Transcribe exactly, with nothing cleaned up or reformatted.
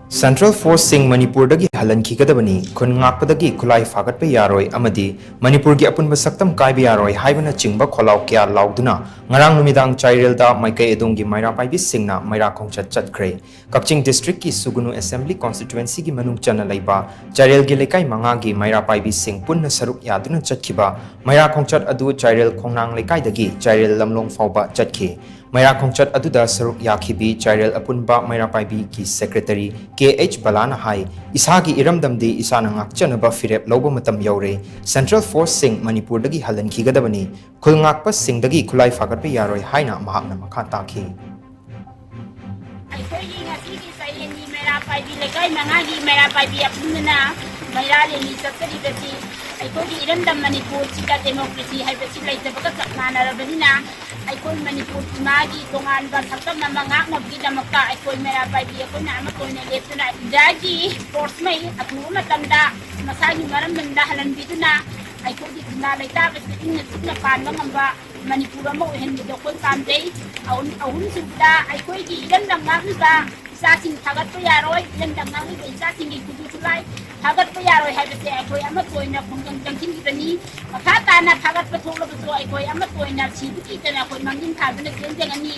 Central ꯐꯣꯔꯁꯁꯤꯡ ꯃꯅꯤꯄꯨꯔꯗꯒꯤ ꯍꯜꯍꯟꯈꯤꯒꯗꯕꯅꯤ, ꯈꯨꯟ ꯉꯥꯛꯄꯗꯒꯤ ꯈꯨꯠꯂꯥꯏ ꯐꯥꯒꯠꯄ ꯌꯥꯔꯣꯏ ꯑꯃꯗꯤ ꯃꯅꯤꯄꯨꯔꯒꯤ ꯑꯄꯨꯟꯕ ꯁꯛꯇꯝ ꯀꯥꯏꯕ ꯌꯥꯔꯣꯏ ꯍꯥꯏꯕꯅꯆꯤꯡꯕ ꯈꯣꯜꯂꯥꯎ ꯀꯌꯥ ꯂꯥꯎꯗꯨꯅ ꯉꯔꯥꯡ ꯅꯨꯃꯤꯗꯥꯡ ꯆꯥꯏꯔꯦꯜꯗ ꯃꯥꯏꯀꯩ ꯑꯗꯣꯝꯒꯤ ꯃꯩꯔꯥ ꯄꯥꯏꯕꯤꯁꯤꯡꯅ ꯃꯩꯔꯥ ꯈꯣꯡꯆꯠ ꯆꯠꯈ꯭ꯔꯦ꯫ ꯀꯛꯆꯤꯡ ꯗꯤꯁꯇ꯭ꯔꯤꯛꯀꯤ ꯁꯨꯒꯨꯅꯨ ꯑꯦꯁꯦꯝꯕ꯭ꯂꯤ ꯀꯣꯟꯁꯇꯤꯇ꯭ꯋꯦꯟꯁꯤꯒꯤ ꯃꯅꯨꯡ ꯆꯟꯅ ꯂꯩꯕ ꯆꯥꯏꯔꯦꯜꯒꯤ ꯂꯩꯀꯥꯏ ꯃꯉꯥꯒꯤ ꯃꯩꯔꯥ ꯄꯥꯏꯕꯤꯁꯤꯡ ꯄꯨꯟꯅ ꯁꯔꯨꯛ ꯌꯥꯗꯨꯅ ꯆꯠꯈꯤꯕ ꯃꯩꯔꯥ ꯈꯣꯡꯆꯠ ꯑꯗꯨ ꯆꯥꯏꯔꯦꯜ ꯈꯣꯡꯅꯥꯡ ꯂꯩꯀꯥꯏꯗꯒꯤ ꯆꯥꯏꯔꯦꯜ ꯂꯝꯂꯣꯡ ꯐꯥꯎꯕ ꯆꯠꯈꯤ꯫ ꯃꯩꯔꯥ ꯈꯣꯡꯆꯠ ꯑꯗꯨꯗ ꯁꯔꯨꯛ ꯌꯥꯈꯤꯕꯤ ꯆꯥꯏꯔꯦꯜ ꯑꯄꯨꯟꯕ ꯃꯩꯔꯥ ꯄꯥꯏꯕꯤꯒꯤ ꯁꯦꯀ꯭ꯔꯦꯇꯔꯤ ꯀꯦ ꯑꯩꯆ ꯕꯂꯥꯅ ꯍꯥꯏ, ꯏꯁꯥꯒꯤ ꯏꯔꯝꯗꯝꯗꯤ ꯏꯁꯥꯅ ꯉꯥꯛꯆꯅꯕ ꯐꯤꯔꯦꯞ ꯂꯧꯕ ꯃꯇꯝ ꯌꯧꯔꯦ꯫ ꯁꯦꯟꯇ꯭ꯔꯦꯜ ꯐꯣꯔꯁꯁꯤꯡ ꯃꯅꯤꯄꯨꯔꯗꯒꯤ ꯍꯜꯍꯟꯈꯤꯒꯗꯕꯅꯤ꯫ ꯈꯨꯜ ꯉꯥꯛꯄꯁꯤꯡꯗꯒꯤ ꯈꯨꯠꯂꯥꯏ ꯐꯥꯒꯠꯄ ꯌꯥꯔꯣꯏ ꯍꯥꯏꯅ ꯃꯍꯥꯛꯅ ꯃꯈꯥ ꯇꯥꯈꯤ꯫ ꯑꯩꯈꯣꯏꯒꯤ ꯉꯁꯤꯒꯤ ꯆꯌꯦꯟꯒꯤ ꯃꯩꯔꯥ ꯄꯥꯏꯕꯤ ꯂꯩꯀꯥꯏ ꯃꯉꯥꯒꯤ ꯃꯩꯔꯥ ꯄꯥꯏꯕꯤ ꯑꯄꯨꯟꯕꯅ ꯃꯩꯔꯥ ꯂꯦꯂꯤ ꯆꯠꯆꯔꯤꯕꯁꯤ ꯑꯩꯈꯣꯏꯒꯤ ꯏꯔꯝꯗꯝ ꯃꯅꯤꯄꯨꯔꯁꯤꯗ ꯗꯦꯃꯣꯀ꯭ꯔꯦꯁꯤ ꯍꯥꯏꯕꯁꯤ ꯂꯩꯇꯕꯒ ꯆꯞ ꯃꯥꯟꯅꯔꯕꯅꯤꯅ, ꯑꯩꯈꯣꯏ ꯃꯅꯤꯄꯨꯔ ꯏꯃꯥꯒꯤ ꯇꯣꯉꯥꯟꯕ ꯁꯛꯇꯝ ꯑꯃ ꯉꯥꯛꯅꯕꯒꯤꯗꯃꯛꯇ ꯑꯩꯈꯣꯏ ꯃꯩꯔꯥ ꯄꯥꯏꯕꯤ ꯑꯩꯈꯣꯏꯅ ꯑꯃꯠꯇ ꯑꯣꯏꯅ ꯂꯦꯞꯇꯨꯅ ꯏꯟꯗꯤꯌꯥꯒꯤ ꯐꯣꯔꯁꯉꯩ ꯑꯊꯨꯕ ꯃꯇꯝꯗ ꯃꯁꯥꯒꯤ ꯃꯔꯝꯗꯝꯗ ꯍꯜꯍꯟꯕꯤꯗꯨꯅ ꯑꯩꯈꯣꯏꯒꯤ ꯈꯨꯟꯗꯥ ꯂꯩꯇꯥꯕꯁꯤ ꯏꯪꯅ ꯆꯤꯛꯅ ꯄꯥꯟꯕ ꯉꯝꯕ ꯃꯅꯤꯄꯨꯔ ꯑꯃ ꯑꯣꯏꯍꯟꯕꯗꯣ ꯑꯩꯈꯣꯏ ꯄꯥꯝꯖꯩ꯫ ꯑꯍꯨꯝ-, ꯑꯍꯨꯝꯁꯨꯕꯗ ꯑꯩꯈꯣꯏꯒꯤ ꯏꯔꯝꯗꯝ ꯉꯥꯛꯂꯤꯕ ꯏꯆꯥꯁꯤꯡ ꯊꯥꯒꯠꯄ ꯌꯥꯔꯣꯏ, ꯏꯔꯝꯗꯝ ꯉꯥꯛꯂꯤꯕ ꯏꯆꯥꯁꯤꯡꯒꯤ ꯈꯨꯠꯁꯨ ꯈꯨꯠꯂꯥꯏ ꯊꯥꯒꯠꯄ ꯌꯥꯔꯣꯏ ꯍꯥꯏꯕꯁꯦ ꯑꯩꯈꯣꯏ ꯑꯃꯠꯇ ꯑꯣꯏꯅ ꯈꯣꯡꯖꯪ ꯆꯪꯁꯤꯟꯈꯤꯕꯅꯤ꯫ ꯃꯈꯥ ꯇꯥꯅ ꯊꯥꯒꯠꯄ ꯊꯣꯛꯂꯕꯁꯨ ꯑꯩꯈꯣꯏ ꯑꯃꯠꯇ ꯑꯣꯏꯅ ꯁꯤꯕ ꯀꯤꯗꯅ ꯑꯩꯈꯣꯏ ꯃꯥꯡꯖꯤꯟ ꯊꯥꯗꯨꯅ ꯆꯦꯟꯖꯒꯅꯤ꯫